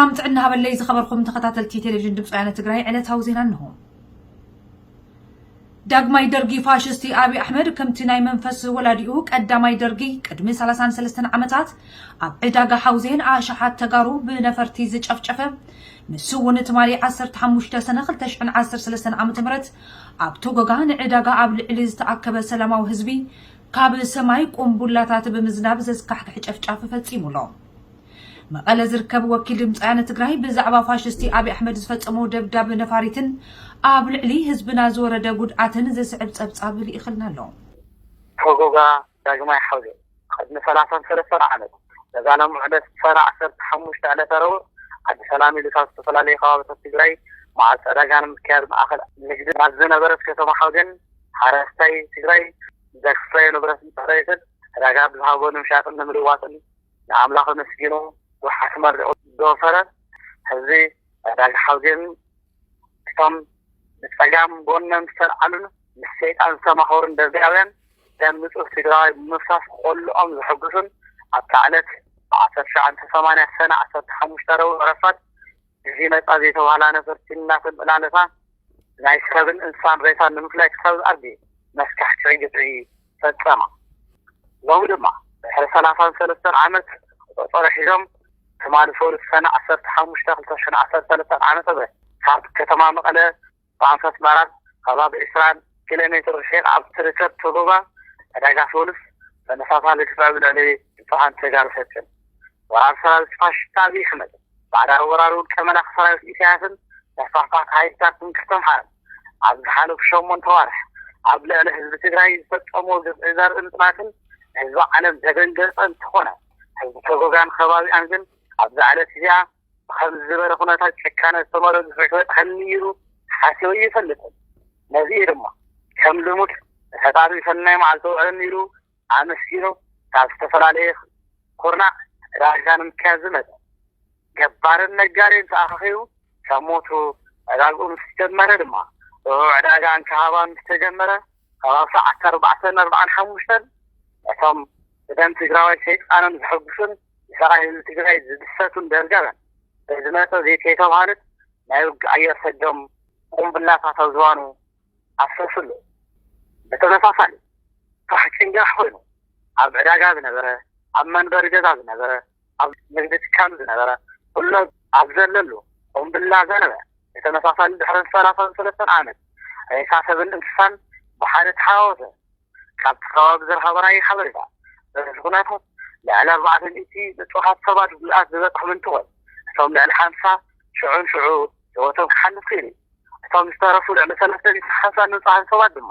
ሰላም ጥዕና ሃበለይ ዝኸበርኩም ተኸታተልቲ ቴሌቪዥን ድምፂ ወያነ ትግራይ፣ ዕለታዊ ዜና እንሆ። ዳግማይ ደርጊ ፋሽስቲ ኣብይ ኣሕመድ ከምቲ ናይ መንፈስ ወላዲኡ ቀዳማይ ደርጊ ቅድሚ ሰላሳን ሰለስተን ዓመታት ኣብ ዕዳጋ ሓውዜን ኣሽሓት ተጋሩ ብነፈርቲ ዝጨፍጨፈ፣ ንሱ እውን ትማሊ ዓሰርተ ሓሙሽተ ሰነ ክልተ ሽሕን ዓሰርተ ሰለስተን ዓመተ ምህረት ኣብ ቶጎጋ ንዕዳጋ ኣብ ልዕሊ ዝተኣከበ ሰላማዊ ህዝቢ ካብ ሰማይ ቁምቡላታት ብምዝናብ ዘስካሕክሕ ጨፍጫፍ ፈጺሙ ኣሎ። መቐለ ዝርከብ ወኪል ድምፂ ወያነ ትግራይ ብዛዕባ ፋሽስቲ ኣብይ ኣሕመድ ዝፈጸሞ ደብዳብ ነፋሪትን ኣብ ልዕሊ ህዝብና ዝወረደ ጉድኣትን ዝስዕብ ጸብጻብ ልኢኽልና ኣሎ። ቶጎጋ ዳግማይ ሓውዜን ቅድሚ ሰላሳን ሰለስተን ዓመት ለዛሎም ዕለት ሰነ ዓሰርተ ሓሙሽተ ዕለተ ረቡዕ ዓዲ ሰላም ኢሉ ካብ ዝተፈላለዩ ከባቢታት ትግራይ መዓልቲ ዕዳጋ ንምክያድ ማእኸል ንግዲ ናብ ዝነበረት ከተማ ሓውዜን ሓረስታይ ትግራይ ዘፍረዮ ንብረት ምፅረይትን ዕዳጋ ብዝሃቦ ንምሻጥን ንምልዋጥን ንኣምላኽ ኣመስጊኑ፣ ወሓት መርድኦ ዝወፈረ ህዝቢ ዕዳጋ ሓውዜን፣ እቶም ብጸጋም ጎኖም ዝተልዓሉን ምስ ሰይጣን ዝተማኸሩን ደርጋውያን ደም ንጹህ ትግራዋይ ብምፍሳስ ቆልኦም ዘሐጉሱን፣ ኣብታ ዕለት ብ ዓሰርተ ትሽዓተ ሰማንያ ሰነ ዓሰርተ ሓሙሽተ ረቡዕ ረፋድ እዚ መጻ ዘይተባህላ ነፈርቲ እናተመላለሳ ናይ ሰብን እንስሳን ሬሳ ንምፍላይ ክሳብ ዝኣቢ መስካሕክሒ ግፍዒ ፈጸማ። ሎሚ ድማ ድሕሪ ሰላሳን ሰለስተን ዓመት ቆጸሮ ሒዞም ትማሊ ሰሉስ ሰነ ዓሰርተ ሓሙሽተ ክልተ ሽሕን ዓሰርተ ሰለስተን ዓመተ ምህረት ካብ ከተማ መቐለ ብኣንፈት ምዕራብ ከባቢ ዕስራ ኪሎ ሜትር ርሒቕ ኣብ ትርከብ ቶጎጋ ዕዳጋ ሰሉስ ተመሳሳሊ ግፍዒ ኣብ ልዕሊ ንጹሃን ተጋሩ ፈጽም። ወራር ሰራዊት ፋሽስት ኣብይ ኣሕመድ ባዕዳዊ ወራሪ ውልቀ መላኺ ሰራዊት ኢሳያስን ተስፋሕፋሕቲ ሓይልታት ትምክሕቲ ኣምሓራን ኣብ ዝሓለፉ ሸሞንተ ኣዋርሕ ኣብ ልዕሊ ህዝቢ ትግራይ ዝፈጸሞ ግፍዒ ዘርኢ ምጽናትን ንህዝቢ ዓለም ዘደንገጸ እንተኾነ፣ ህዝቢ ቶጎጋን ከባቢኣን ግን ኣብዛ ዕለት እዚኣ ብኸምዚ ዝበለ ኩነታት ጭካነ ዝተመልኦ ግፍዒ ክበጽሐኒ ኢሉ ሓሲቡ ኣይፈልጥን። ነዚ እዩ ድማ ከም ልሙድ ንፈጣሪ ሰናይ መዓልቲ ውዕለኒ ኢሉ ኣመስጊኑ ካብ ዝተፈላለየ ኩርናዕ ዕዳጋ ንምክያድ ዝመጸ። ገባርን ነጋዴን ተኣኻኺቡ ሰሞቱ ዕዳግኡ ምስ ጀመረ ድማ፣ እሁ ዕዳጋ እንካሃባ ምስ ተጀመረ፣ ከባቢ ሰዓት ኣርባዕተን ኣርባዓን ሓሙሽተን እቶም ብደም ትግራዋይ ሰይጣኖም ዘሐጉሱን ብሰራይ ህዝቢ ትግራይ ዝድሰቱን ደርጋውያን በዚ መጠ ዘይተይተባህለት ናይ ውግእ ኣየር ሰዶም ቁምብላታት ኣብ ዝባኑ ኣፍሰሱሉ። ብተመሳሳሊ፣ ፋሕ ጭንጋሕ ኮይኑ፣ ኣብ ዕዳጋ ዝነበረ፣ ኣብ መንበሪ ገዛ ዝነበረ፣ ኣብ ንግዲ ትካል ዝነበረ፣ ኩሎ ኣብ ዘለሉ ቁምብላ ዘነበ። ብተመሳሳሊ፣ ድሕሪ ሰላሳን ሰለስተን ዓመት፣ ሬሳ ሰብን እንስሳን ብሓደ ተሓዋወሰ። ካብቲ ከባቢ ዝረኸበናዮ ሓበሬታ፣ በዚ ኩነታት፣ ልዕሊ ኣርባዕተ ሚእቲ ንጹሃት ሰባት ጉድኣት ዝበጽሖም እንትኾን፣ እቶም ልዕሊ ሓምሳ ሽዑን ሽዑ ህይወቶም ክሓልፍ ክኢሉ እዩ። እቶም ዝተረፉ ልዕሊ ሰለስተ ሚእቲ ሓምሳ ንጹሃት ሰባት ድማ፣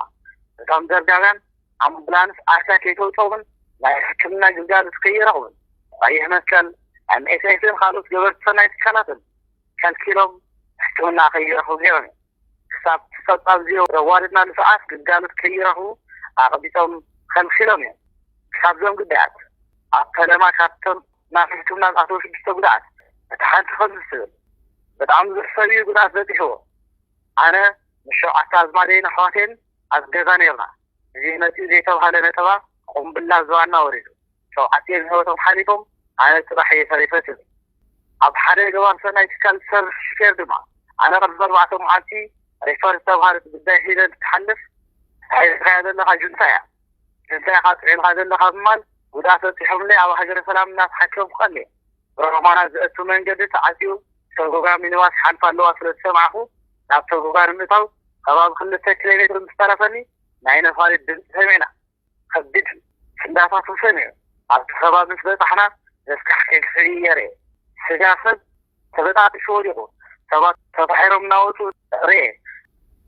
እቶም ደርጋውያን ኣምቡላንስ ኣትያ ከይተውፅኦምን ናይ ሕክምና ግልጋሎት ከይረኽቡን፣ ቀይሕ መስቀል፣ ኤም ኤስ ኤፍን ካልኦት ገበርቲ ሰናይ ትካላትን ከልኪሎም ሕክምና ከይረኽቡ ገይሮም እዮም። ክሳብ እቲ ጸብጻብ እዚ ዘዋደድናሉ ሰዓት ግልጋሎት ከይረኽቡ ኣቕቢጾም ከልኪሎም እዮም። ክሳብ እዞም ግዳያት ኣብ ፈለማ ካብቶም ናብ ሕክምና ዝኣተዉ ሽዱሽተ ጉዳኣት እታ ሓንቲ ከምዚ ትብል፣ ብጣዕሚ ብዙሕ ሰብ እዩ ጉድኣት በጺሕዎ። ኣነ ምስ ሸውዓተ ኣዝማደይን ኣሕዋተይን ኣብ ገዛ ነይርና። እዚ መጺኡ ዘይተባህለ ነጠባ ቁምብላ ዝባና ወሪዱ። ሸውዓቲኦም ህይወቶም ሓሊፎም፣ ኣነ ጥራሕ እየ ተሪፈ ትብል። ኣብ ሓደ ገባር ሰናይ ትካል ዝሰርሕ ሹፌር ድማ፣ ኣነ ቅድሚ ኣርባዕተ መዓልቲ ሪፈር ዝተባህለት ጉዳይ ሒዘ እንትሓልፍ፣ እንታይ ሒዝካያ ዘለኻ ጁንታ እያ። ጁንታ ኢኻ ጥዒምካ ዘለኻ ብምባል ጉድኣት በጺሖምለይ ኣብ ሃገረ ሰላም እናተሓከምኩ ቀንየ። ብሮማናት ዘእቱ መንገዲ ተዓጽዩ፣ ሰጎጋ ሚኒባስ ሓልፋ ኣለዋ ስለ ዝሰማዕኩ፣ ናብ ሰጎጋ ንምእታው ከባቢ ክልተ ኪሎ ሜትር ምስ ተረፈኒ፣ ናይ ነፋሪት ድምጺ ሰሚዕና። ከቢድ ፍንዳታት እውን ሰሚዑ። ኣብቲ ከባቢ ምስ በጻሕና፣ ዘስካሕክሕ ግፍዒ እየ ርእየ። ስጋ ሰብ ተበጣጢሱ ወዲቑ፣ ሰባት ተፋሒሮም እናወጹ ርእየ።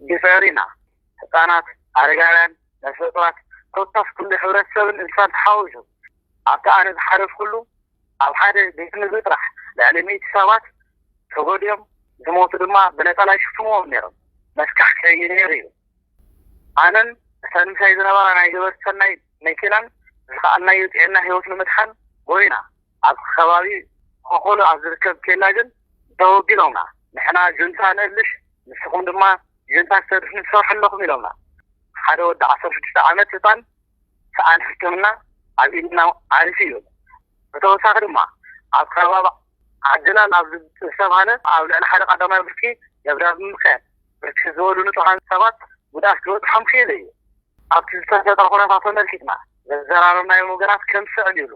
ግፍዒ ርኢና። ህጻናት፣ ኣረጋውያን፣ ነፍሰ ጡራት፣ ኮታስ ኩሉ ሕብረተሰብን እንስሳን ተሓዊሱ። ኣብቲ ኣነ ዝሓለፍኩሉ፣ ኣብ ሓደ ቤት ምግቢ ጥራሕ ልዕሊ ሚእቲ ሰባት ተጎድዮም፣ ዝሞቱ ድማ ብነጸላ ይሽፍንዎም ነይሮም። መስካሕክሒ እዩ ነይሩ እዩ። ኣነን እተን ምሳይ ዝነበራ ናይ ገበርቲ ሰናይ መኪናን ዝኸኣልናዮ ጽዒንና ህይወት ንምድሓን ጎይና። ኣብ ከባቢ ኮኾሎ ኣብ ዝርከብ ኬላ ግን ተወጊኖምና። ንሕና ጁንታ ነእልሽ፣ ንስኹም ድማ ጁንታ ክተድሕኑ ትሰርሑ ኣለኹም ኢሎምና። ሓደ ወዲ ዓሰርተ ሽዱሽተ ዓመት ህጻን ሰኣን ሕክምና ኣብ ኢድና ዓሪፉ እዩ። ብተወሳኺ ድማ ኣብ ከባቢ ዓድላል ኣብ ዝተባህለ ኣብ ልዕሊ ሓደ ቀዳማይ ብርኪ ደብዳብ ብምክያድ ብርክት ዝበሉ ንጹሃን ሰባት ጉድኣት ክበጽሖም ክኢሉ እዩ። ኣብቲ ዝተፈጠረ ኩነታት ተመልኪትና ዘዘራረብናዮም ወገናት ከም ስዕል ይብሉ።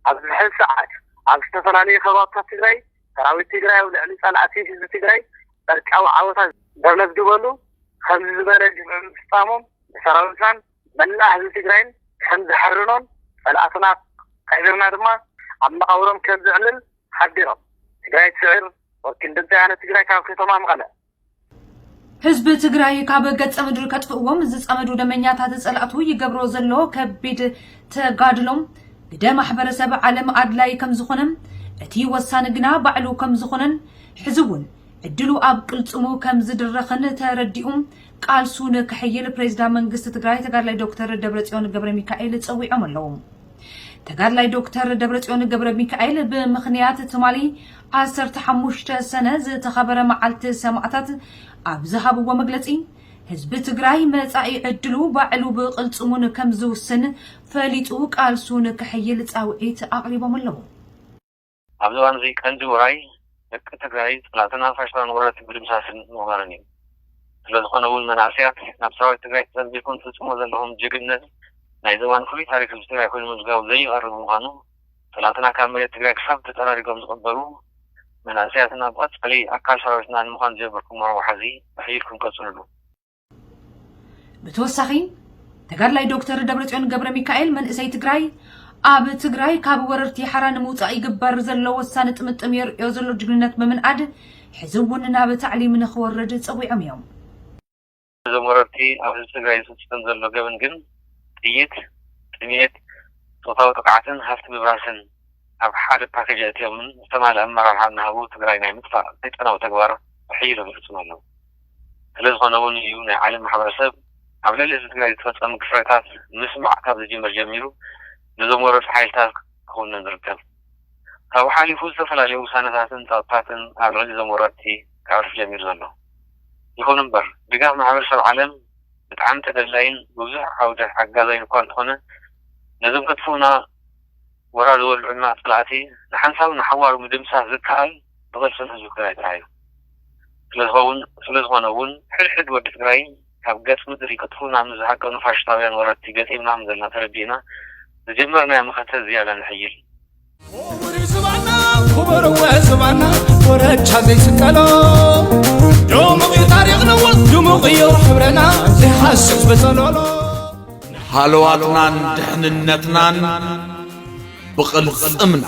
ኣብዚ ሕዚ ሰዓት ኣብ ዝተፈላለዩ ከባብታት ትግራይ ሰራዊት ትግራይ ኣብ ልዕሊ ጸላእቲ ህዝቢ ትግራይ ዕርቃዊ ዓወታት ዘመዝግበሉ ከምዚ ዝበለ ግፍዒ ምፍጻሞም ንሰራዊትናን መላእ ህዝቢ ትግራይን ከም ዘሕርኖን ጸላእትና ቀቢርና ድማ ኣብ መቓብሮም ከም ዘዕልል ሓቢሮም። ትግራይ ትስዕር። ወኪል ድምፂ ወያነ ትግራይ ካብ ከተማ መቐለ። ህዝቢ ትግራይ ካብ ገፀ ምድሪ ከጥፍእዎም ዝፀመዱ ደመኛታት ፀላእቱ ይገብሮ ዘሎ ከቢድ ተጋድሎ ግደ ማሕበረሰብ ዓለም ኣድላይ ከም ዝኾነን እቲ ወሳኒ ግና ባዕሉ ከም ዝኾነን ሕዚ እውን ዕድሉ ኣብ ቅልፅሙ ከም ዝድረኽን ተረዲኡ ቃልሱ ንክሕይል ፕሬዚዳንት መንግስቲ ትግራይ ተጋድላይ ዶክተር ደብረፅዮን ገብረ ሚካኤል ፀዊዖም ኣለዉ። ተጋድላይ ዶክተር ደብረፅዮን ገብረ ሚካኤል ብምኽንያት ትማሊ ዓሰርተ ሓሙሽተ ሰነ ዝተኸበረ መዓልቲ ሰማእታት ኣብ ዝሃብዎ መግለፂ ህዝቢ ትግራይ መፃኢ ዕድሉ ባዕሉ ብቅልፅሙን ከም ዝውስን ፈሊጡ ቃልሱ ንክሕይል ፃውዒት ኣቕሪቦም ኣለዉ። ኣብዚ እዋን እዚ ቀንዲ ውራይ ደቂ ትግራይ ጸላእትና ፋሽስታውያን ወረርቲ ምድምሳስን ምቕባርን እዩ። ስለዝኾነ እውን መናእሰያት ናብ ሰራዊት ትግራይ ተጸንቢርኩም ትፍጽምዎ ዘለኹም ጅግንነት ናይዚ እዋን ፍሉይ ታሪኽ ህዝቢ ትግራይ ኮይኑ ምምዝጋቡ ዘይቐሪ ብምዃኑ ጸላእትና ካብ መሬት ትግራይ ክሳብ ተጸራሪጎም ዝቕበሩ መናእሰያትና ብቐጻሊ ኣካል ሰራዊትና ንምዃን ዝጀመርኩሞ ወሓዚ ኣሕይልኩም ቀጽልሉ። ብተወሳኺ ተጋድላይ ዶክተር ደብረፅዮን ገብረሚካኤል መንእሰይ ትግራይ ኣብ ትግራይ ካብ ወረርቲ ሓራ ንምውፃእ ይግበር ዘሎ ወሳኒ ጥምጥም የርእዮ ዘሎ ጅግንነት ብምንኣድ ሕዚ እውን ናብ ታዕሊም ንኽወርድ ፀዊዖም እዮም። እዞም ወረርቲ ኣብ ህዝቢ ትግራይ ዝፍፀም ዘሎ ገበን ግን ጥይት፣ ጥሜት፣ ፆታዊ ጥቕዓትን ሃፍቲ ምብራስን ኣብ ሓደ ፓኬጅ ኣእትዮምን ዝተማልኣ ኣመራርሓ እናሃቡ ትግራይ ናይ ምጥፋእ ሰይጣናዊ ተግባር ብሕይሎም ይፍፅሙ ኣለዉ። ስለዝኾነ እውን እዩ ናይ ዓለም ማሕበረሰብ ኣብ ልዕሊ ህዝቢ ትግራይ ዝተፈፀሙ ግፍዕታት ምስማዕ ካብ ዝጅምር ጀሚሩ ነዞም ወረርቲ ሓይልታት ክኹንን ዝርከብ። ካብኡ ሓሊፉ ዝተፈላለዩ ውሳነታትን ፀቕጥታትን ኣብ ልዕሊ እዞም ወረርቲ ከዕርፍ ጀሚሩ ዘሎ። ይኹን እምበር ድጋፍ ማሕበረሰብ ዓለም ብጣዕሚ ተደላይን ብብዙሕ ዓውዲ ሓጋዛይን እኳ እንተኾነ ነዞም ከጥፍኡና ወራር ዝወልዑልና ፀላእቲ ንሓንሳብ ንሓዋሩ ምድምሳስ ዝከኣል ብቕልፅም ህዝቢ ትግራይ ጥራሕ እዩ። ስለዝኸውን ስለዝኾነ እውን ሕድሕድ ወዲ ትግራይ ካብ ገፅ ምድሪ ክጥፉና ምስ ዝሃቀኑ ፋሽስታውያን ወረርቲ ገጢምናም ዘለና ተረዲእና ዝጀመርናዮ መኸተ ዝያዳ ነሐይል። ክቡር እወ ዝባና ወረቻ ዘይስቀሎ ድሙቕ እዩ ታሪኽና እወ ድሙቕ እዩ ሕብረና ዘይሓስስ በጸሎሎ ሃለዋትናን ድሕንነትናን ብቕልጽምና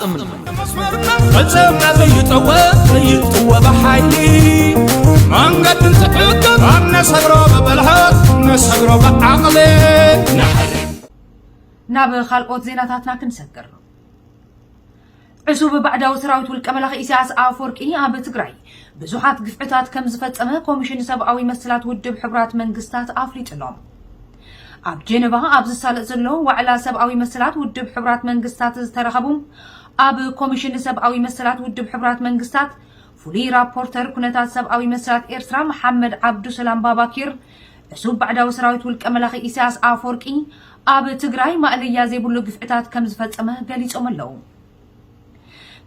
ቅልጽምና ዘይጠወ ዘይጥወ ብሓይሊ መንገዲ እንትሕግር ኣብ ነሰግሮ ብብልሓት ነሰግሮ ብዓቕሊ ናብ ካልኦት ዜናታትና ክንሰግር። ዕሱብ ባዕዳዊ ሰራዊት ውልቀ መላኺ ኢሳያስ ኣፈወርቂ ኣብ ትግራይ ብዙሓት ግፍዕታት ከም ዝፈጸመ ኮሚሽን ሰብኣዊ መሰላት ውድብ ሕቡራት መንግስታት ኣፍሊጡ ኣሎ። ኣብ ጀነቫ ኣብ ዝሳለጥ ዘሎ ዋዕላ ሰብኣዊ መሰላት ውድብ ሕቡራት መንግስታት ዝተረኸቡ ኣብ ኮሚሽን ሰብኣዊ መሰላት ውድብ ሕቡራት መንግስታት ፍሉይ ራፖርተር ኩነታት ሰብኣዊ መሰላት ኤርትራ መሓመድ ዓብዱሰላም ባባኪር ዕሱብ ባዕዳዊ ሰራዊት ውልቀ መላኺ ኢሳያስ ኣፈወርቂ ኣብ ትግራይ ማእለያ ዘይብሉ ግፍዕታት ከም ዝፈጸመ ገሊጾም ኣለዉ።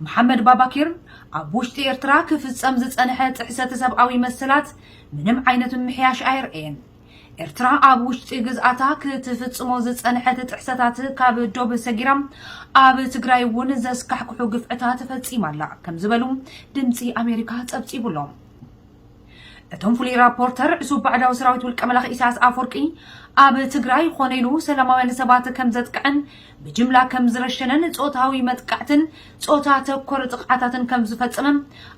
መሓመድ ባባኪር ኣብ ውሽጢ ኤርትራ ክፍጸም ዝጸንሐ ጥሕሰት ሰብኣዊ መሰላት ምንም ዓይነት ምምሕያሽ ኣየርእየን። ኤርትራ ኣብ ውሽጢ ግዝኣታ ክትፍጽሞ ዝጸንሐት ጥሕሰታት ካብ ዶብ ሰጊራ ኣብ ትግራይ እውን ዘስካሕክሑ ግፍዕታት ፈጺማ ኣላ ከም ዝበሉ ድምጺ ኣሜሪካ ጸብጺቡ ኣሎ። እቶም ፍሉይ ራፖርተር ዕሱብ ባዕዳዊ ሰራዊት ውልቀ መላኺ ኢሳያስ ኣፈወርቂ ኣብ ትግራይ ኾነ ኢሉ ሰላማውያን ሰባት ከም ዘጥቅዐን ብጅምላ ከም ዝረሸነን ፆታዊ መጥቃዕትን ፆታ ተኮር ጥቕዓታትን ከም ዝፈፀመ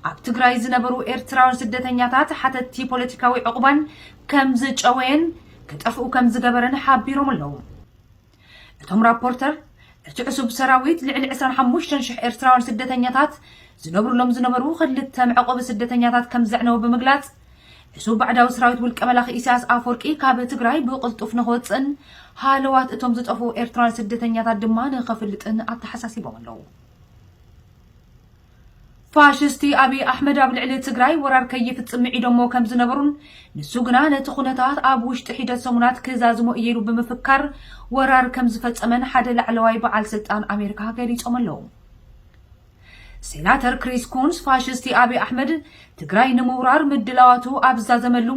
ኣብ ትግራይ ዝነበሩ ኤርትራውያን ስደተኛታት ሓተትቲ ፖለቲካዊ ዕቑባን ከም ዝጨወየን ክጠፍኡ ከም ዝገበረን ሓቢሮም ኣለዉ። እቶም ራፖርተር እቲ ዕሱብ ሰራዊት ልዕሊ ዕስራን ሓሙሽተን ሽሕ ኤርትራውያን ስደተኛታት ዝነብሩሎም ዝነበሩ ክልተ መዕቆቢ ስደተኛታት ከም ዘዕነወ ብምግላፅ ዕሱብ ባዕዳዊ ሰራዊት ውልቀ መላኺ ኢሳያስ ኣፈወርቂ ካብ ትግራይ ብቕልጡፍ ንክወፅእን ሃለዋት እቶም ዝጠፍኡ ኤርትራውያን ስደተኛታት ድማ ንኸፍልጥን ኣተሓሳሲቦም ኣለዉ። ፋሽስቲ ኣብይ ኣሕመድ ኣብ ልዕሊ ትግራይ ወራር ከይፍጽም ምዒዶሞ ከም ዝነበሩን ንሱ ግና ነቲ ኩነታት ኣብ ውሽጢ ሒደት ሰሙናት ክዛዝሞ እየ ኢሉ ብምፍካር ወራር ከም ዝፈጸመን ሓደ ላዕለዋይ በዓል ስልጣን ኣሜሪካ ገሊጾም ኣለዉ። ሴናተር ክሪስ ኩንስ ፋሽስቲ ኣብይ ኣሕመድ ትግራይ ንምውራር ምድላዋቱ ኣብ ዝዛዘመሉ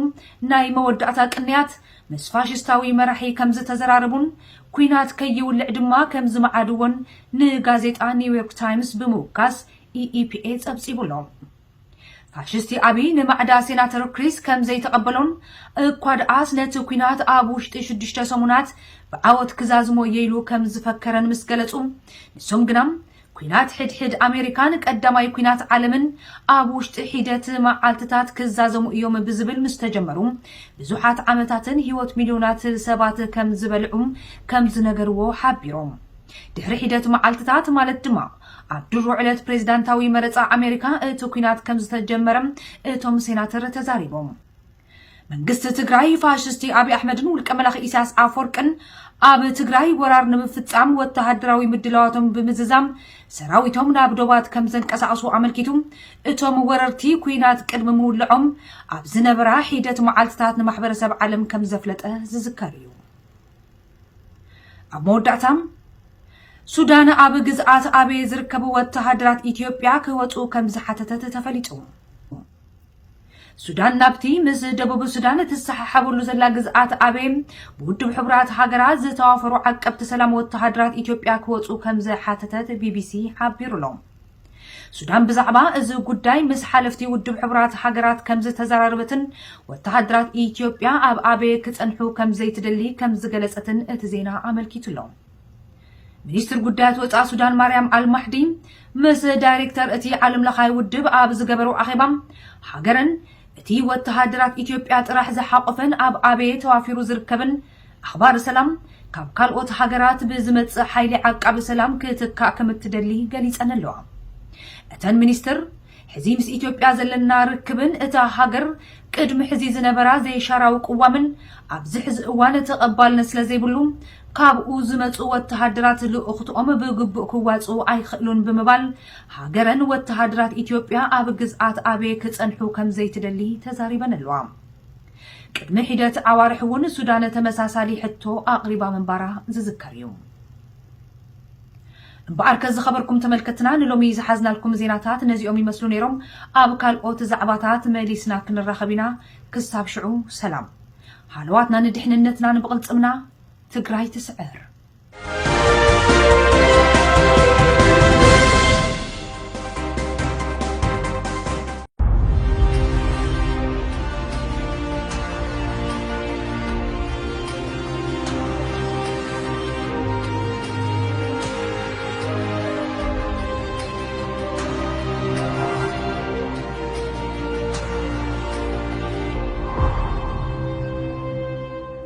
ናይ መወዳእታ ቅንያት ምስ ፋሽስታዊ መራሒ ከም ዝተዘራረቡን ኲናት ከይውልዕ ድማ ከም ዝመዓድዎን ንጋዜጣ ኒውዮርክ ታይምስ ብምውካስ ኢኢፒኤ ጸብጺቡሎ። ፋሽስቲ ኣብይ ንማዕዳ ሴናተር ክሪስ ከም ዘይተቐበሎን እኳ ደኣስ ነቲ ኲናት ኣብ ውሽጢ ሽዱሽተ ሰሙናት ብዓወት ክዛዝሞ እየ ኢሉ ከም ዝፈከረን ምስ ገለጹ፣ ንሶም ግና ኲናት ሕድሕድ ኣሜሪካን ቀዳማይ ኲናት ዓለምን ኣብ ውሽጢ ሒደት መዓልትታት ክዛዘሙ እዮም ብዝብል ምስ ተጀመሩ ብዙሓት ዓመታትን ህይወት ሚልዮናት ሰባት ከም ዝበልዑ ከም ዝነገርዎ ሓቢሮም። ድሕሪ ሒደት መዓልትታት ማለት ድማ ኣብ ድሮ ዕለት ፕሬዝዳንታዊ መረፃ ኣሜሪካ እቲ ኲናት ከም ዝተጀመረ እቶም ሴናተር ተዛሪቦም። መንግስቲ ትግራይ ፋሽስቲ ኣብይ ኣሕመድን ውልቀ መላኺ ኢሳያስ ኣፈወርቅን ኣብ ትግራይ ወራር ንምፍጻም ወተሃደራዊ ምድላዋቶም ብምዝዛም ሰራዊቶም ናብ ዶባት ከም ዘንቀሳቐሱ ኣመልኪቱ፣ እቶም ወረርቲ ኲናት ቅድሚ ምውልዖም ኣብ ዝነበራ ሒደት መዓልትታት ንማሕበረሰብ ዓለም ከም ዘፍለጠ ዝዝከር እዩ። ኣብ መወዳእታ፣ ሱዳን ኣብ ግዝኣት ኣቤ ዝርከቡ ወተሃደራት ኢትዮጵያ ክወፁ ከም ዝሓተተት ተፈሊጡ። ሱዳን ናብቲ ምስ ደቡብ ሱዳን እትሰሓሓበሉ ዘላ ግዝኣት ኣቤ ብውድብ ሕቡራት ሃገራት ዝተዋፈሩ ዓቀብቲ ሰላም ወተሃደራት ኢትዮጵያ ክወፁ ከም ዝሓተተት ቢቢሲ ሓቢሩሎ። ሱዳን ብዛዕባ እዚ ጉዳይ ምስ ሓለፍቲ ውድብ ሕቡራት ሃገራት ከም ዝተዘራረበትን ወተሃደራት ኢትዮጵያ ኣብ ኣቤ ክጸንሑ ከም ዘይትደሊ ከም ዝገለጸትን እቲ ዜና ኣመልኪቱሎ። ሚኒስትር ጉዳያት ወጻኢ ሱዳን ማርያም ኣልማሕዲ ምስ ዳይሬክተር እቲ ዓለምለኻይ ውድብ ኣብ ዝገበሩ ኣኼባ፣ ሃገረን እቲ ወተሃደራት ኢትዮጵያ ጥራሕ ዝሓቆፈን ኣብ ኣቤ ተዋፊሩ ዝርከብን ኣኽባሪ ሰላም ካብ ካልኦት ሃገራት ብዝመጽእ ሓይሊ ዓቃቢ ሰላም ክትካእ ከም እትደሊ ገሊጸን ኣለዋ። እተን ሚኒስትር፣ ሕዚ ምስ ኢትዮጵያ ዘለና ርክብን እታ ሃገር ቅድሚ ሕዚ ዝነበራ ዘይሻራዊ ቅዋምን ኣብዚ ሕዚ እዋን ተቐባልነት ስለ ዘይብሉ፣ ካብኡ ዝመጹ ወተሃደራት ልእኽትኦም ብግቡእ ክዋጽኡ ኣይኽእሉን ብምባል፣ ሃገረን ወተሃደራት ኢትዮጵያ ኣብ ግዝኣት ኣቤ ክጸንሑ ከም ዘይትደሊ ተዛሪበን ኣለዋ። ቅድሚ ሒደት ኣዋርሕ እውን ሱዳን ተመሳሳሊ ሕቶ ኣቕሪባ ምንባራ ዝዝከር እዩ። እምበኣርከ ዝኸበርኩም ተመልከትና፣ ንሎሚ ዝሓዝናልኩም ዜናታት ነዚኦም ይመስሉ ነይሮም። ኣብ ካልኦት ዛዕባታት መሊስና ክንራኸብ ኢና። ክሳብ ሽዑ ሰላም። ሃለዋትና ንድሕንነትና ንብቕልጽምና። ትግራይ ትስዕር።